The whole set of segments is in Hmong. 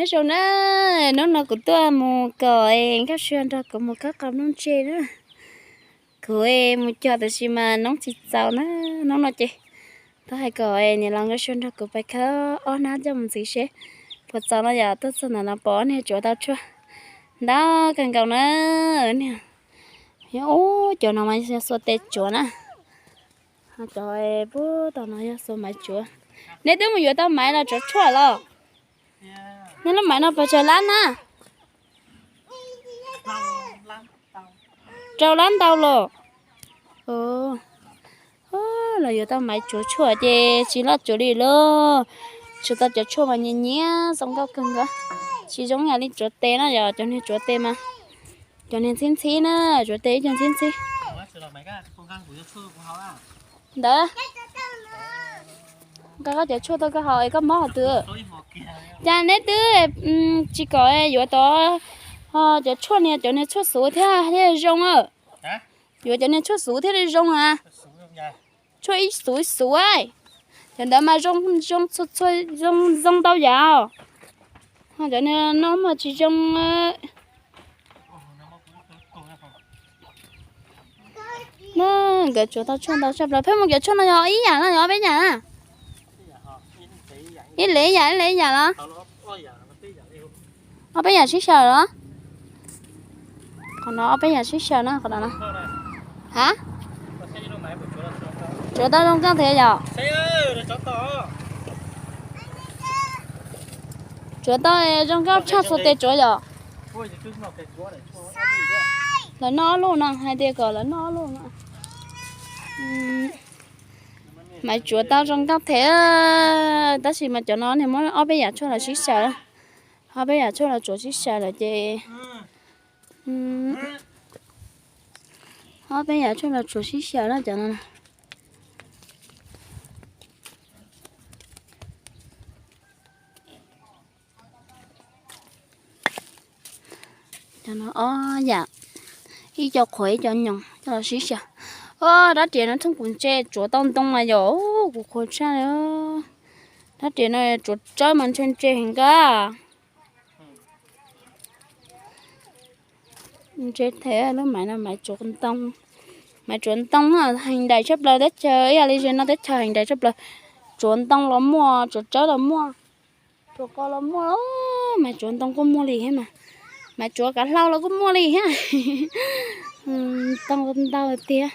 Nyob zoo na, hnub no kuv tuaj mus kom nkauj sua nrog kuv mus khawb qos nplooj ntse na. Kuv mus cog tab sis mas noob tsis txaus na, hnub no ces tuaj hais kom niam laus nkauj sua nrog kuv pais khawb ob hnab coj mus ntxiv seb puas txaus no yom. Tuaj txog ntawm no pom ob niag tsuav tau tshuaj ntau kawg nkaus na. Niag, ub, cov no mas yog xuas tes tsuav na. Cov pub tom no yog xuas maiv tsuav. Neb twb mus yuav tau maiv los tsuav tshuaj los? Neb lub maiv no puas tsawg lab na? Rau lab ntau los. Los yuav tau maiv tsuav tshuaj ces tsis loj tsuav li lauj. Tsuav tau cov tshuaj mas nyias nyias zoo nkauj kawg nkaus. Tsis zoo yam li tsuav tes na yom, cov niag tsuav tes mas cov niag ntxhib ntxhib na, tsuav tes ib co ntxhib ntxhib. Ntawd, nqa koj cov tshuaj tuaj koj haus es koj mob qhov twg? Cas neb twb tsis kom yuav tod cov tshuaj niag, cov niag tshuaj xuv thiab thiaj zoo a. Yuav cov niag tshuaj xuv thiaj li zoo a. Tshuaj ib xuv ib xuv, cov ntawd mas zoo, zoo txhua txhua, zoo zoo ntau yam. Cov niag no mas tsis zoo. Nkawd tsuav tau tshuaj ntau tshaj plaws. Pheej Moo, cov tshuaj no yog ib yam no yog ob peb yam na? Ib leeg ib yam, ib leeg ib yam los? Ob peb yam sib xyaw los? Qhov no ob peb yam sib xyaw na, qhov no. Ha? Tsuav tau zoo nkauj thiab yom? Tsuav tau zoo nkauj tshaj xuas tes tsuav yom? Lawv noj ob lub no, hais tias kom lawv noj ob lub no. Maiv tsuav tau zoo nkauj thiab, tab sis mas cov no niag muab ob peb yam tshuaj los sib xyaw. Ob peb yam tshuaj los tsuav sib xyaw lawm ces, ob peb yam tshuaj los tsuav sib xyaw na cov no. Cov no ob yam, ib co qhuav ib co nyoos coj los sib xyaw. Rab riam no thooj kuv ntse tsuav tau ntoo mas yom, kuv qhuav tshaj li. Rab riam no tsuav tsawb mas ntshe ntse heev nkauj. Ntse thiab, lub maiv no maiv tsuav ntoo, maiv tsuav ntoo heev dais tshaj plaws teb chaws, ib yam li ze no teb chaws heev dais tshaj plaws. Tsuav ntoo los muaj, tsuav tsawb los muaj, tsuav qos los muaj, maiv tsuav ntoo kuj muaj li thiab mas, maiv tsuav kav hlau los kuj muaj li thiab. Ntoo ntau tiag.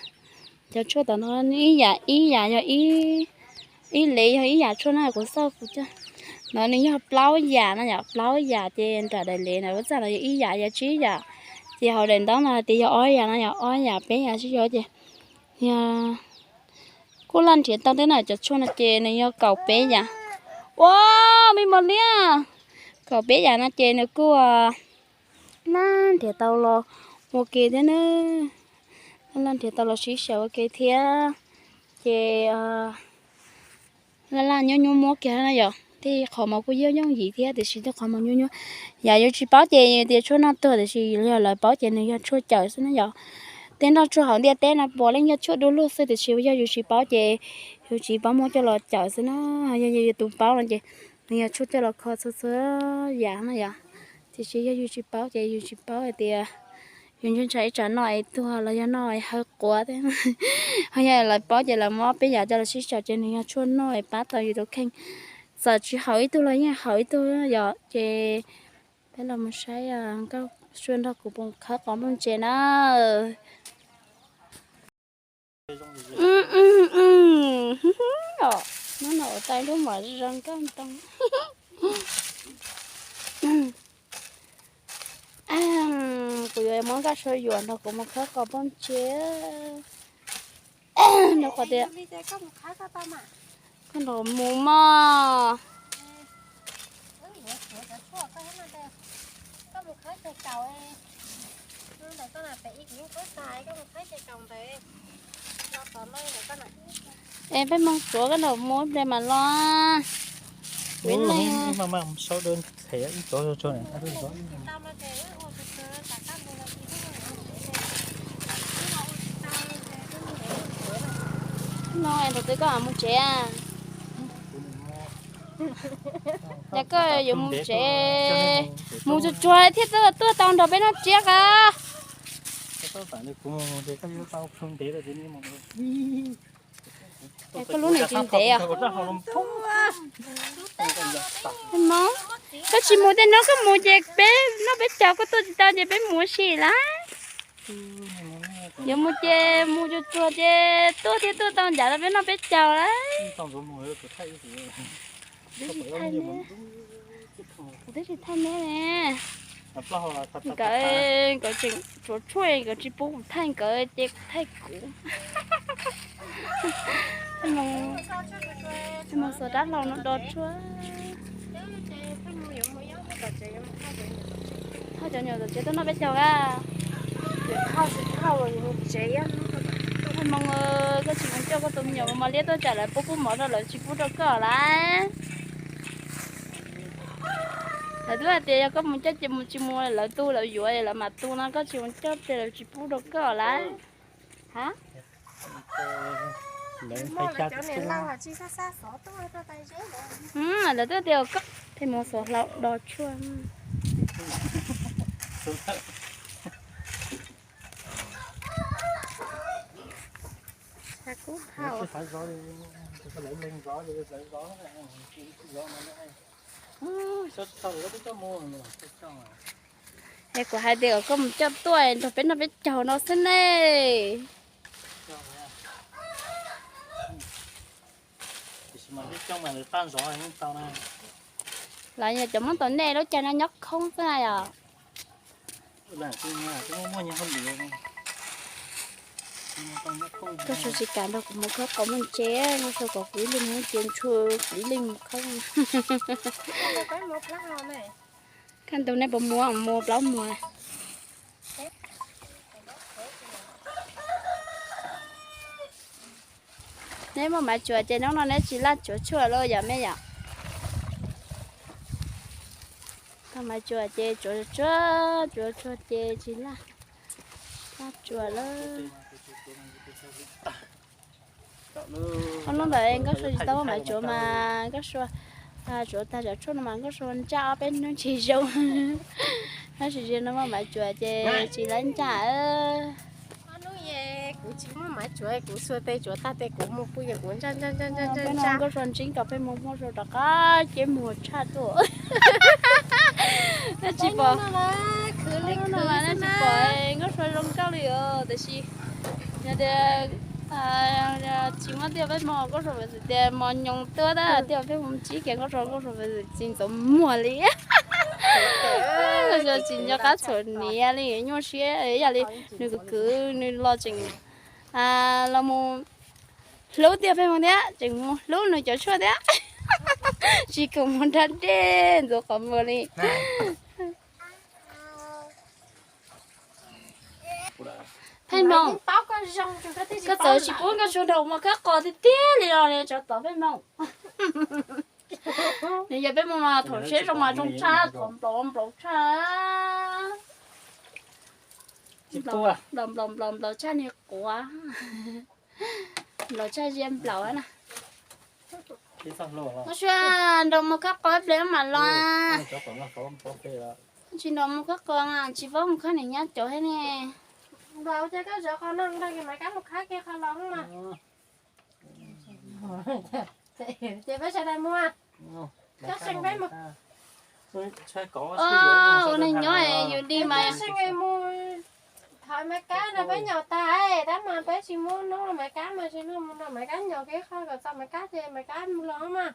Cov tshuaj tom no ib yam ib yam yog ib, ib lev yog ib yam tshuaj na, kuv xauj kuv coj. No nws yog plaub yam no yom, plaub yam ces nram daim lev na ua txaj no yog ib yam, yog tsib yam, ces hauv daim ntaub no hais tias yog ob yam no yog ob yam peb yam sib xyaw ces yog kuj laj nrhiav tau thiab na. Cov tshuaj no ces nws yog kaum peb yam. Ua, me mos liab, kaum peb yam no ces nws kuj laj nrhiav tau los ua ke thiab na, laj nrhiav tau los sib xyaw ua ke thiab. Ces laj laj nyuaj nyuaj muab kiag na yom, tej qhov mas kuj yooj yooj yim thiab tiam sis tej qhov mas nyuaj nyuaj. Yam yus tsis paub ces tias tshuaj noj tuag tiam sis yog lawv paub ces nws yog tshuaj cawm xwb na yom. Tej noj tshuaj hauv ntiaj teb no puav leej yog tshuaj du lug xwb tiam sis yog yus tsis paub ces yus tsis paub muab coj los cawm xwb na. Yog yus tus paub no ces nws yog tshuaj coj los kho txhua txhua yam na yom. Tiam sis yog yus tsis paub ces yus tsis paub hais tias yus ntshaw ntshaw ib tsam noj es tuag los yog noj es haw quav thiab. Ho yog lawv paub ces lawv muab peb yam coj los sib xyaw ces nws yog tshuaj noj es pab tau yus tus kheej. Txawm tsis haum ib tug los yeej haum ib tug yom. Ces peb los mus saib nkauj sua nrog kuv pus khawb qos nplooj ntse na. Hnub no ua tau lub mom zoo nkauj ntoo. Kuv yuav muab nkauj sua yuam nrog kuv mus khawb qos nplooj ntse. Nrog qhov tias koj nrog mus mog. Es peb moog tsuav koj nrog mus ib pliag mam los. No es thaum twg koj mam mus tsev? Ces koj yuav mus tsev, mus tsuag tsuag thiaj tuaj tau nrog peb noj tsiab a. Koj lub nws tsis ntev os. Hmoob, koj tsis mus tej no, koj mus ces peb noj peb caug, koj tuaj tsis tau ces peb mus ua si lawm. Yuav mus ces mus tsuag tsuag ces tuaj thiaj tuaj tau ncav rau peb noj peb caug lawm. Kuv twb tsis thaij neb, kuv twb tsis thaij neb ne. Nkawd, nkawd tseem tsuav tshuaj, nkawd tsis pub kuv thaij nkawd ces kuv thaij kuv. Mus xov dab hlau no do tshuaj. Thauj cov me nyuam tom tsev tuaj noj peb caug a. Hmoob, koj tsis mus coj koj tus me nyuam mos liab tuaj tsam lawv pub pub mov rau lawv tsis pub rau koj lawm. Lawv twb hais tias yog koj mus coj ces mus, tsis mus lawv tu lawv yuav lawv mam tu no, koj tsis mus coj ces lawv tsis pub rau koj lawm. Ha? Lawv twb tias koj pheej mus xov hlau do tshuaj. Es kuv hais tias kom koj mus coj tuaj nrog peb noj peb caug no xwb ne. Los yog cov Hmoob tom nej lub caij no nyob khoob xwb na yom. Nkauj Sua tsis kam nrog kuv mus khawb qos muaj ntses, Nkauj Sua kom kuv ib leeg mus muaj ntses ntshua, kuv ib leeg mus khawb. Kaj ntug nej puas mus, mus plaub muag. Neb muaj Maiv Tsuas ces hnub no neb tsis laj tsuav tshuaj los yom me yom? Tau Maiv Tsuas ces tsuav tsuag tsuav tsuag ces tsis laj, laj tsuas lawm. Ob hnub ntawd Nkauj Sua tsis tau muaj Maiv Tsuas mas Nkauj Sua tsuav tag cov tshuaj no mas Nkauj Sua ntsaj ob peb hnub tsis zoo. Tab sis no muaj Maiv Tsuas ces tsis laj ntsaj. Kuv tsis muaj Maiv Tsuas, kuv xuas tes tsuav tag tes kuv mus pw ces kuv ntsaj ntsaj ntsaj ntsaj ntsaj. Nkauj Sua ntsib Nkauj Pheej Hmoo, Nkauj Sua rov qab ceb muag tshaj tuaj. Tsis pom, tsis pom Nkauj Sua zoo nkauj li os, tiam sis yog tias tsis muaj Nkauj Pheej Hmoo, Nkauj Sua Pheej Xwm tias mos nyoos tuaj tab Nkauj Pheej Hmoo ntsib kiag Nkauj Sua, Nkauj Sua Pheej Xwm tsis ntxuav muag li. Nkauj Sua tsis nco qab txhuam niam li, nyuaj siab ib yam li nws kwv kwv nws los tseem los mus hlub Nkauj Pheej Hmoo thiab, tseem mus hlub nws cov tshuaj thiab. Tsis khoom mus nrog dej ntxuav qhov muag li. Pheej Hmoo, koj txawm tsis pub Nkauj Sua nrog mus khawb qos tiag tiag li los tsov tom Pheej Hmoo. Nws yog Pheej Hmoo mas thaum siab zoo mas zoo tshaj, qhov nplaum nplaum tshaj. Nplaum nplaum nplaum tshaj niag quav. Nplaum tshaj ziab nplaum na. Nkauj Sua, nrog mus khawb qos ib pliag mam los. Tsis nrog mus khawb qos, tsis paub mus khawb niam nyab cov thiab ne. Nplaum ces koj zov qos no nrog Maiv Kab mus khawb kiag qhov los mas. Ces peb sawv daws mus. Koj seem peb mus. Ua neeg nyob yus li mas. Peb seem mus thov Maiv Kab no peb nyaum tas, tab mas peb tsis muab hnub Maiv Kab mas tsis mus nrog Maiv Kab nyaum kiag qhov kom txog Maiv Kab ces Maiv Kab mus los mas.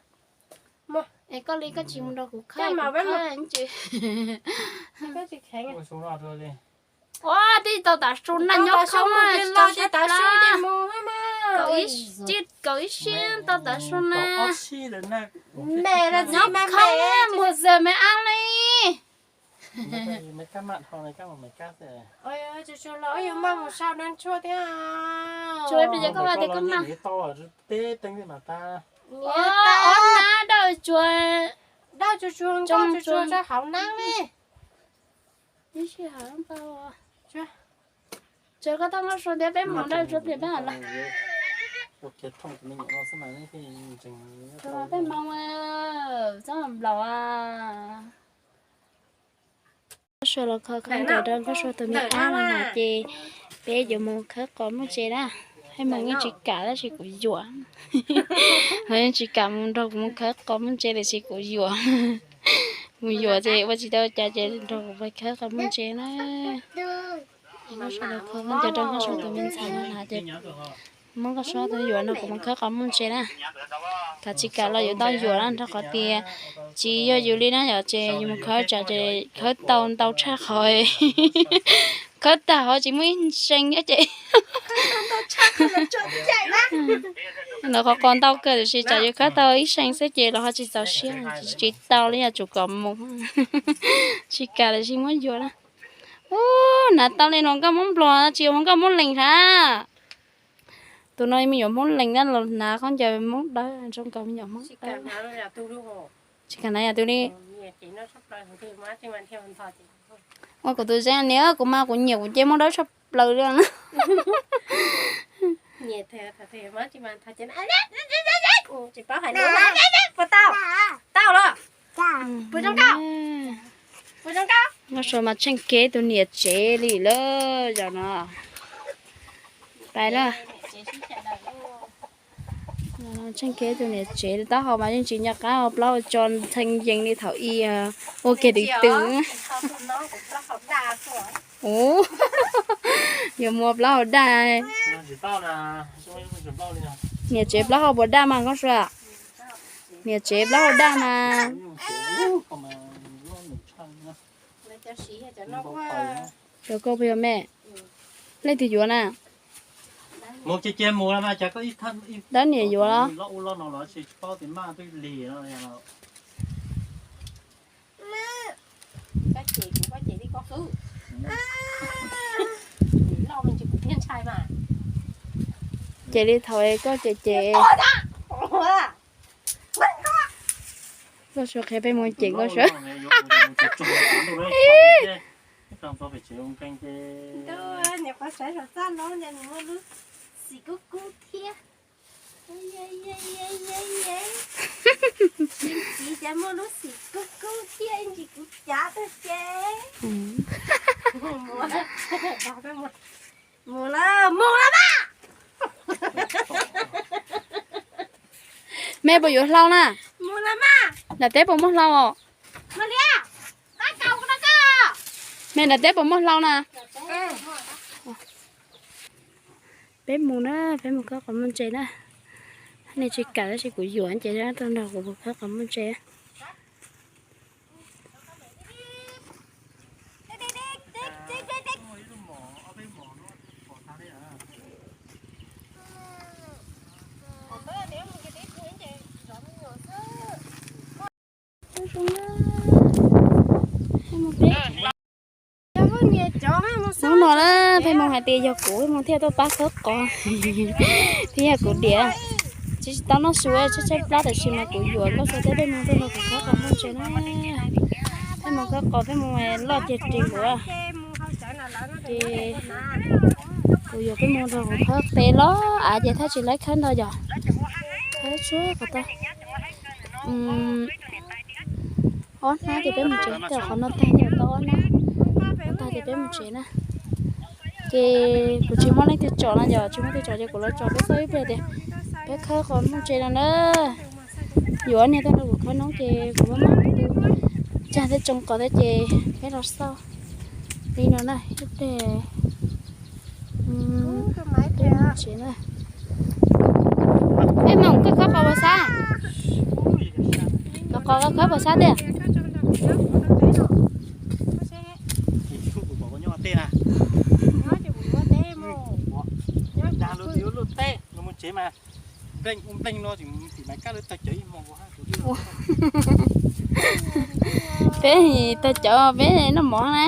Es koj li koj tsis mus nrog kuv khawb mas peb mus. Ua tij tau tav su na nyob khoob los tsis tau siab plab. Kaum ib siab tau tav su na. Nyob khoob mus xwb me ab li. Tsuas ib pliag ces koj vaj tias koj mag. Ob nab dawj tsuag, dawj tsuag tsuag hauv nab li. Tsuas koj tau Nkauj Sua thiab peb mus dawj tsuag pliag peb mam los. Peb moo, txhob nplaum. Nkauj Sua los kho khaub ncaws rau Nkauj Sua tus me ab no na ces peb yuav mus khawb qos muaj tsev na. Peb moo yeej tsis kam tab sis kuv yuam. Ho yeej tsis kam mus nrog kuv mus khawb qos muaj tsev tiam sis kuv yuam. Mus yuam ces ua tsis tau cas ces nrog kuv mus khawb qos muaj tsev na. Nkauj Sua los kho khaub ncaws rau Nkauj Sua tus me ntxhais no na ces muab Nkauj Sua tus yuam no kuv mus khawb qos muaj tsev na. Kam tsis kam los yuav tau yuam na, rau qhov tias tsis yog yus li na yom, ces yus mus khawb tsam ces khawb tau ntau tshaj qhov, khawb tag ho tsis muaj ib see thiab ces los qhov qos ntau kawg tiam sis tsam yus khawb tau ib see xwb ces los ho tsis txaus siab, tsis tau li, yuav tsum kom mus. Tsis kam tiam sis muab yuam na. Ub, hnav tau li no nkauj Hmoob Nplog tsis yuav ua nkauj Hmoob Lees hab. Tus no me nyuam Hmoob Lees tab los hnav khaub ncaws Hmoob Dawb zoo nkaus me nyuam Hmoob Dawb. Tsis kam hnav yam twg li. Ua kuv tus zeeb niam, kuv mas kuv nyiam kuv cev Hmoob Dawb tshaj plaws li na. Nkauj Sua mas tsheej kiag tus niam tsev li lawm zaum no. Pais lawm. Tsheej kiag tus niam tsev, taub hau mas yeej tsis nco qab, plaub hau tso ntxhee yees li thaum i ua kiag twm twm. Ub, yuav muab plaub hau daj. Niam tsev plaub hau puas daj mas Nkauj Sua? Niam tsev plaub hau daj mas. Cov koj puas yog me? Leej twg yuav na? Dab niam yuav los? Ces li thaum koj ces ces. Nkauj Sua qhia peb mus ces Nkauj Sua. Muaj lub xim kub kub thiab ntsis kuv cav tag ces. Mus lawm, mus lawm mas. Me puas yuav hlau na? Nram teb puas muaj hlau os? Me nram teb puas muaj hlau na? Peb mus na, peb mus khawb qos muaj ntses na. Nej tsis kam tab sis kuv yuam ces tuaj nrog kuv mus khawb qos muaj ntses. Hnub no na, peb mus hais tias yog kuv peb mus thiaj tuaj pab khawb qos, thiab yog kuv diam. Tsis tsis tau noj su, tshaib tshaib plab tab sis mas kuv yuam Nkauj Sua thiab peb mus tuaj nrog kuv khawb qos muaj ntses na. Peb mus khawb qos peb mus loj ceg ris huv. Ces kuv yuam peb mus nrog kuv khawb qos los av ces thiaj tsis laib khawb ntau yom. Khawb tsuag qhov tag. Ob hnab ces peb mus tsev, tej qhov no tag ces tau ob hnab, no tag ces peb mus tsev na. Ces kuv tsis muaj leej twg tsom no yom, tsis muaj leej twg tsom ces kuv los tsom peb xwb ib pliag tias peb khawb qos muaj ntses no na. Yuav niag tuaj nrog kuv khawb noob ces kuv muab mam tu cag thiab tsoo qos thiab ces peb los xauj li no na ib pliag. Peb mus tsev na. Peb mus koj khawb qos puas sab? Koj qos koj khawb puas sab tiag? Peb tawg cawv peb noj mov na.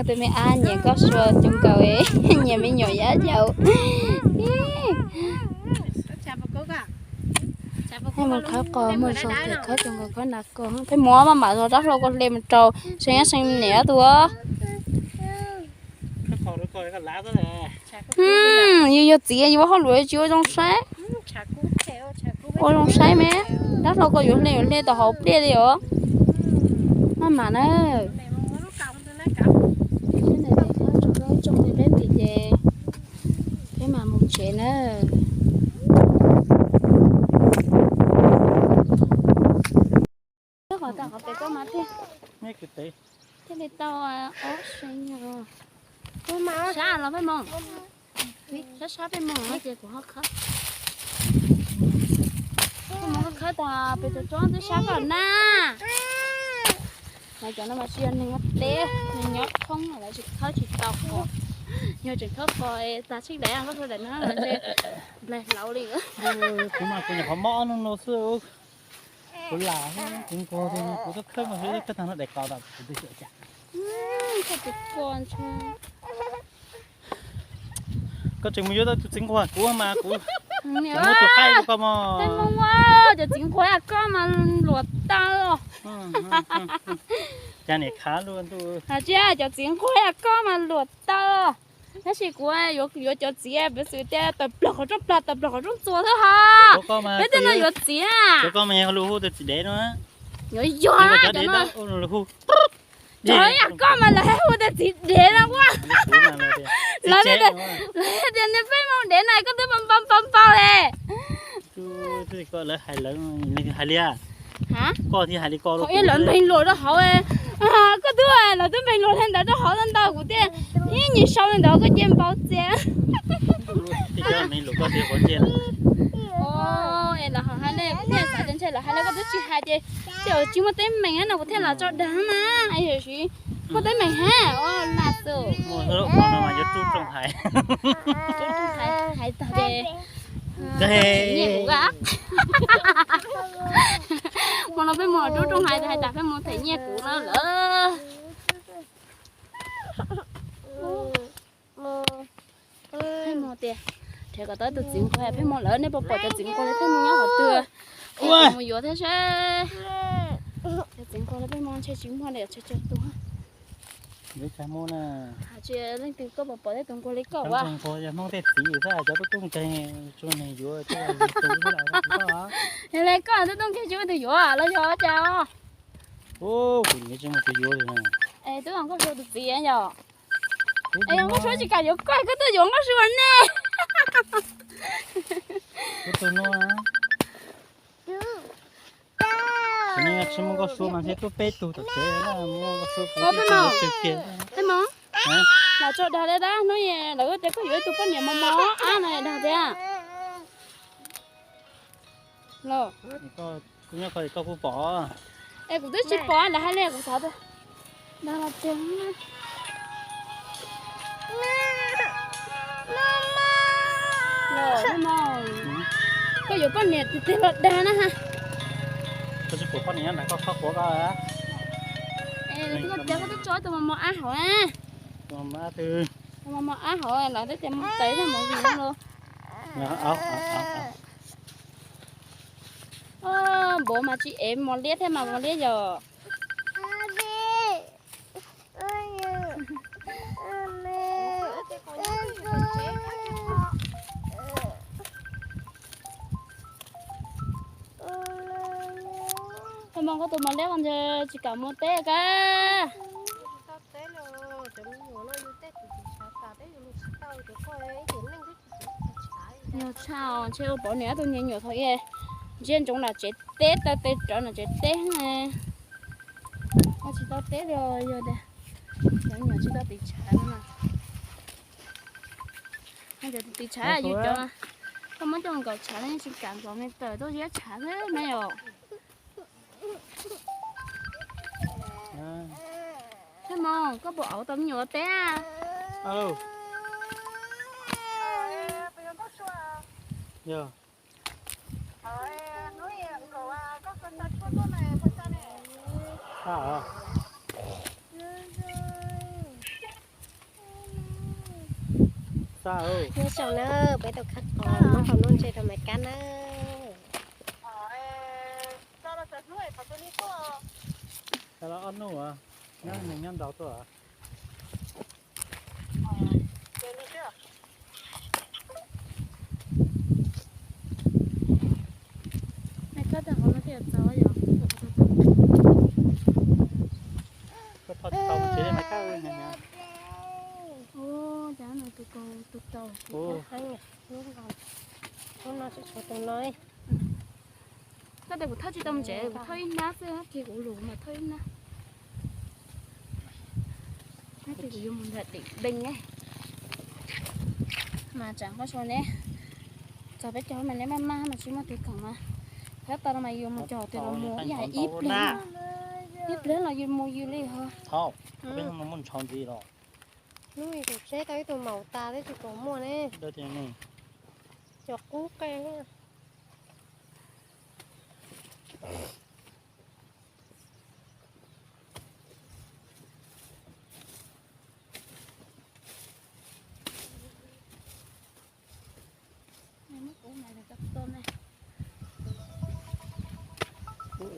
Tus me ab nyiam Nkauj Sua coob nkaus, nyiam me nyuam yaj yaus. Mus khawb qos muaj zoo ces khawb coob nkaus khawb nas kos. Peb mus maj mam zov rab hlau koj hle mus rau seev nyob seev niam tus. Yus yog txiv yus ua hauj lwm tsis ua zoo saib. Ua zoo saib me, rab hlau koj yuav hle yuav hle tau hauv pliaj li os. Maj mam na. Peb mas mus tsev na. Qhov tau qhov pem koj mas thiaj, thiaj li tau ob seev. Sab los peb mus, sab sab peb mus no ces kuv ho khawb. Peb mus khawb tag pem tus tsob twb sab koj na. Mas cov no mas tsis yog neeg nyob teb, neeg nyob thoob lawv tsis khawb tsis tau qos. Yog tseem khawb qos tag tsheb daim Nkauj Sua daim no nplaig hlauv li. Kuv mas kuv nyuam qhuav mob ob hnub no xwb. Kuv lam txiv nquag, kuv twb khawb mas khawb tag no daim kos tas kuv twb xyuam cas. Koj tseem mus yuav tau tus txiv nquag kuv mas kuv muab tus qaij rau koj mog. Tej Hmoob, cov txiv nquag koj mas luam tau. Cas niam khav luaj ntuj. Hais tias cov txiv nquag koj mas luam tau. Tab sis kuv yuav cov txiv piv xws tias tawm plaws qhov rooj plag tawm plaws qhov rooj txuas xwb ho. Peb tej no yuav txiv na. Cov koj mas yog lus hu tus txiv dev no. Yuav yog cov no. Cov yam koj mas lawv hu tus txiv dev no ua. Lawv tias niag peb moo dev na koj twb npau npau npau le. Koj thiaj hais li, koj thiaj hais li koj. Lawv npeeg luam rau hauv, koj twb, lawv twb npeeg luam li ntawd rau hauv ntau kuv thiaj ib nyuag sau li ntawd koj cia npau txias. Lawv hais li, kuv thiaj xav tias ntshe lawv hais li koj twb tsis hais ces, ces tsis muaj teeb meem no kuv thiaj los tso dag na. Yog tsis muaj teeb meem hab, ua nas xus. Hais tag ces nyiaj kuv a. Hmo no peb mus rub rooj hais, hais tas peb mus them nyiaj kuv na lawm. Pheej mus tias, nrhiav kom tau tus txiv nquag pheej mus lawm, nej puas pom cov txiv nquag li pheej mus nyob qhov twg? Es mus yuav thiab seb. Cov txiv nquag li pheej mus ntshe tsis muaj li, tshuav tsawg tus. Hais tsis leej twg koj puas pom tej tus nquag li koj ua. Nquag yog Hmoob tej txiv xwb, cov tub tub nkeeg tsis muaj neeg yuav, tsis muaj tus yuav. Yog li koj tub tub nkeeg tsis muaj tus yuav los yog cas os? Kuv nyiam tsis muaj tus yuav li. Es twb Nkauj Sua tus txiv yom. Es Nkauj Sua tsis kam yuav koj, koj tuaj yuav Nkauj Sua ne. Kuv tus no. Kuv tsis muaj Nkauj Sua mas thiaj tuaj peb tug tom tsev, muaj Nkauj Sua kuv twb tsis yuav twg kiag. Peb mus, los tso dag li dab hnub lawv tias koj yuav ib tug poj niam mos mos ab no dag tiag. Los, kuv nyob ko koj kuj pom. Es kuv twb tsis pom lawv hais li kuv xav tias dag los tiag. Los, koj yuav poj niam tiag tiag los dag na ha. Koj tsis pom poj niam nyob nram koj khob quav ko. Es koj tias koj twb tso tus mos mos ab hauv na. Tus mos mos ab hauv lawv twb tias mus txais mus vim no los. Npaum mas tsis ev mos liab thiab mas mos liab yog. Koj mus koj tus mos liab ko ntshe tsis kam mus teb ka. Yog tshaj ntshe ua pov niam tus me nyuam thaum ub ntsia ntsoov nram tsev teb, taw tes rawv nram tsev teb. Tsis tau teb li, yog tias cov me nyuam tsis tau tiv tshav no. Cov tiv tshav yus cov, koj muab coj nkaum tshav no yeej tsis kam nkaum me tawm tuaj ziab tshav xwb me os. Koj mus, koj puas auv tau me nyuam teb? Yog. Nyob zoo na, peb tuaj khawb qos noj qos noj ntses rau Maiv Kab na. Ob hnub, nyob neeg nyob ntau tuaj. Maiv Kab, tag hov no thiaj txaus yom. Ua cas no tus kaus tus taus. Hnub no tsis tshuav tus no. Koj tias kuv thauj tsis tau mus tsev, kuv thauj ib hnab xwb, kiag kuv lus mas thauj ib hnab. Hnab ces kuv yuav mus nram tim npees ne. Mas tsam koj sau ne, txog peb caug mas neb maj maj mas tsis muaj tus khoom mas. Phab tau no mas yus mus cog tias los mus ib yam ib pliag, ib pliag los yus mus yus li ho. Hnub ib tus tsheb tau ib tug maum tas twb tsis pom muaj ne. Cov qub qe.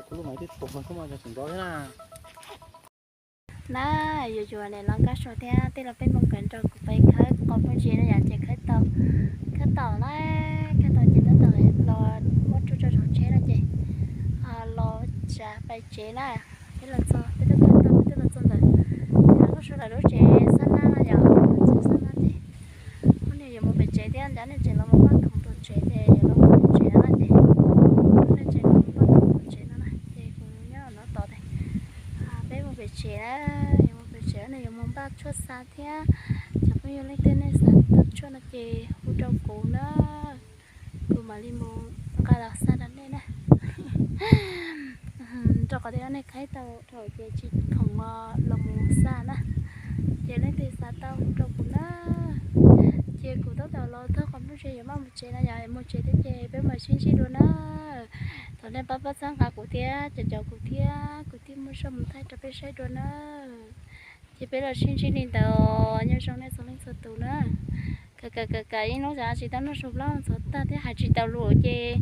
Kuv lub maiv twb tshuav tsis nrov thiab na. Na, yuav yuav niam laus Kab Suav thiab tej laus peb Hmoob kawm nrog kuv pais khawb qos phooj ywg no yom, ces khawb tau, khawb tau na, khawb tau ces tab tom los muab tsuj tso hauv tsheb no ces los tsav pais tsev na. Peb los txog, peb twb khawb tau, peb twb los txog ntawm Kab Suav lawv lub tsev xab nab no yom, tsev xab nab ces ob niag yuav mus pem tsev thiab, nrog nej tsev los mus npaj khoom rau tsev ces yuav los mus pem tsev no ces ob niag tsev los mus npaj khoom rau tsev no na ces kuv nyob no tos ces peb mus pem tsev na, yuav mus pem tsev no yuav mus npaj tshuaj xa thiab. Cov phooj ywg leej twg nej xav tau tshuaj no ces hu rau kuv na, kuv mam li mus nqa los xa rau nej na. Rau qhov tias nej khawb tau dhau ces tsis khoom los mus xa na. Ces leej twg xav tau hu rau kuv na. Ces kuv tab tom los thauj qos phooj ywg yuav maj mus tsev no yom, mus tsev thiab ces peb mam sib ntsib dua na. Thov nej pab pab txhawb nqa kuv thiab, caum caum kuv thiab, kuv thiaj muaj zog mus thaij rau peb saib dua na. Ces peb los sib ntsib li ntawd, nyob zoo nej txhua leej txhua tus na. Kawm kawm kawm ib hnub xav tsis tau noj su plaub ntxhov tag thiab hais tsis tau lus ces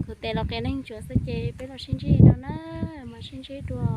kuv tes los qias neeg ntsuav xwb ces peb los sib ntsib dua na, mas sib ntsib dua.